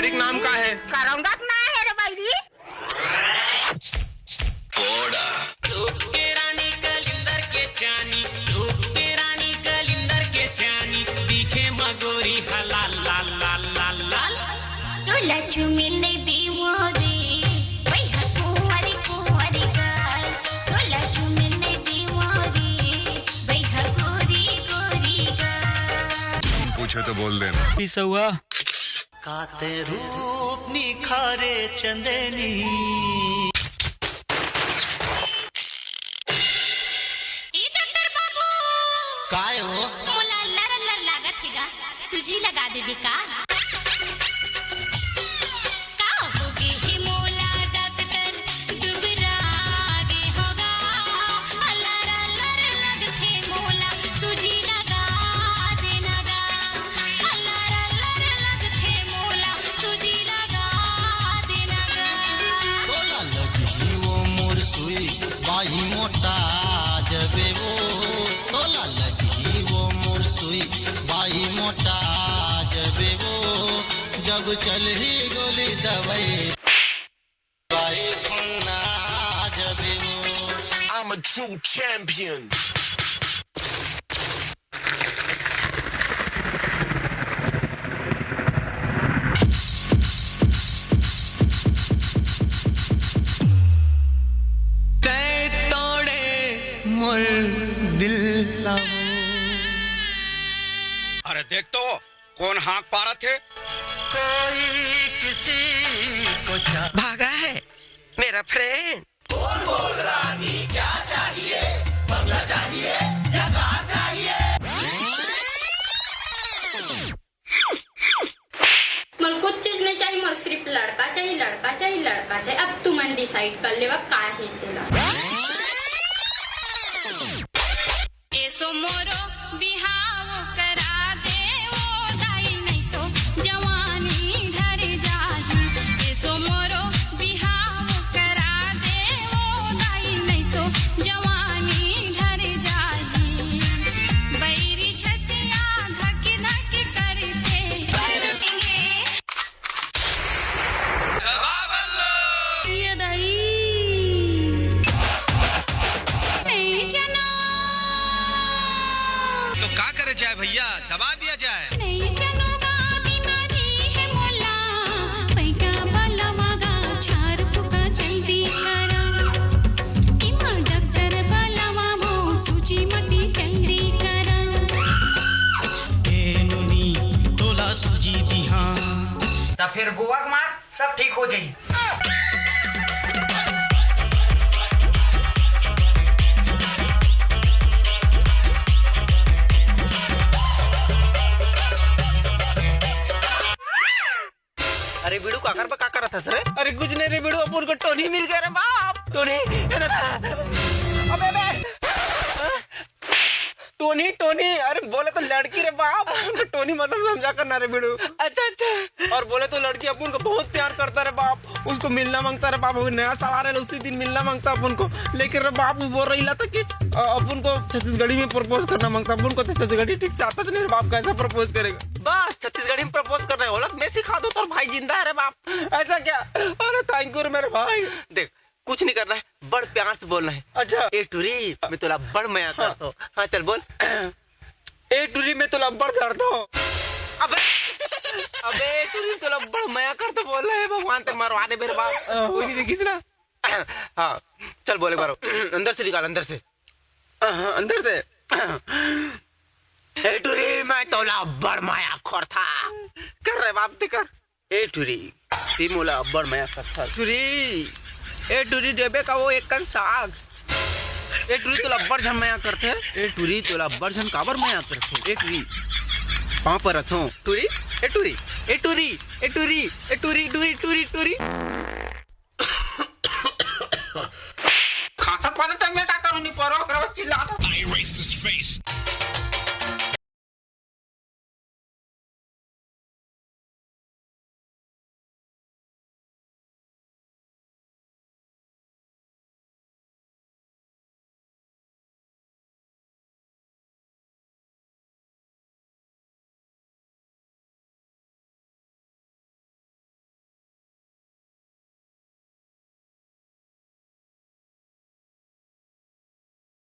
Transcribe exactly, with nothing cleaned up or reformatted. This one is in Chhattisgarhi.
एक नाम का है। करौंदा के ना है रे बैरी। रूप के रानी कलिंदर के चानी, रूप के रानी कलिंदर के चानी, दिखे मगोरी हलाल लाल लाल लाल लाल। तोला चुमिन नहीं दीवो रे, बैहा कुंवारी कुंवारी गाल। तोला चुमिन नहीं दीवो रे, बैहा गोरी गोरी गाल। पूछे तो बोल देना। पिसौआ। काते रूप निखारे चंदनी। ए डॉक्टर बाबू। काय हो? मोला लर लर लागत हे गा, सूजी लगा देबे का? का होगे हे मोला डॉक्टर, दुबरा गे होगा, लर लर लगथे मोला, सूजी लगा देना गा। लर लर लगथे मोला, सूजी लगा देना गा। तोला लगही वो मोर सुई, बाही मोटा जबे वो। तोला लगही वो मोर सुई, बाही मोटा जबे वो। जब चलही गोली दवाई, बाही फुन्ना जबे वो। I'm a true champion. तै तोड़े मोर दिल ला। अरे देख तो, कोन हाँक पारत हे? कोई किसी को चाह भागा है मेरा फ्रेंड। बोल बोल रानी क्या चाहिए, बंगला चाहिए या कार चाहिए? मोला कुछ चीज नहीं चाहिए, मोला सिर्फ लड़का चाहिए, लड़का चाहिए, लड़का चाहिए। अब तुमन डिसाइड कर लेवा का हे तेला। एसो मोरो बिहाव करा दे ओ दाई, नहीं तो जवानी ढर जाही। एसो मोरो बिहाव करा दे ओ दाई, नहीं तो जवानी ढर जाही। बैरी छतिया धक धक करथे। ये दाई। नहीं चनो। तो का करे जाए भैया, दबा दिया जाए। नहीं चनो बा बीमारी है मोला, पैका बलवा गा छार फुका जल्दी करा। इमा डॉक्टर बलवा वो सूजी मटी जल्दी करा। ए नोनी, तोला सूजी दिहा। त फिर गोवा के मार, सब ठीक हो जाई। अरे बिड़ू, काकर बा, का करत हस रे? अरे कुछ नहीं रे बिड़ू, अपन को टोनी मिल गया रे बाप। टोनी, ए दादा। अबे, अबे। टोनी, टोनी, अरे बोले तो लड़की रे बाप। टोनी मतलब समझा करना रे बिड़ू। अच्छा, अच्छा। और बोले तो लड़की अपन को बहुत प्यार करता रे बाप, उसको मिलना मांगता रे बाप। अभी नया साल आ रहा है, उसी दिन मिलना मांगता अपन को। लेकिन रे बाप, वो बोल रही था कि अ, अपन को छत्तीसगढ़ी में प्रपोज करना मांगता, अपन को तो छत्तीसगढ़ी ठीक से आता नहीं रे बाप, कैसा प्रपोज करेगा? बस छत्तीसगढ़ी में प्रपोज करना है, बोला मैं सिखा दूं, तोर भाई जिंदा है रे बाप। ऐसा क्या? अरे थैंक यू रे मेरे भाई। देख, कुछ नहीं करना है, बड़ प्यार से बोलना है। अच्छा। ए टूरी, मैं तोला बड़ मया हाँ। करता हूँ। हाँ, चल बोल। ए टूरी, मैं तोला बड़ धरता हूँ। अबे, अबे ए टूरी, तोला बड़ मया करता हूँ बोल रहा है, भगवान ते मरवा दे मेरे बाप। हाँ। कोई नहीं देखिस ना। हाँ, चल बोले बारो। अंदर से निकाल, अंदर से। हाँ, अंदर से। ए टूरी, मैं तोला बड़ मया करथों। कर रे बाप, ते कर। ए टूरी, ती मोला अब्बड़ मया करथस। टूरी, ए टूरी देबे का वो एक कन साग। ए टूरी तोला अब्बड़ झन मया करथे। ए टूरी तोला अब्बड़ झन काबर मया करथे? ए टूरी, पाँव पर रथों। टूरी, ए टूरी, ए टूरी, ए टूरी, ए टूरी, टूरी, टूरी, टूरी। खांसत पादे त मैं का करूं, नी परो, ओकरे बाद चिल्लात। I erase this face.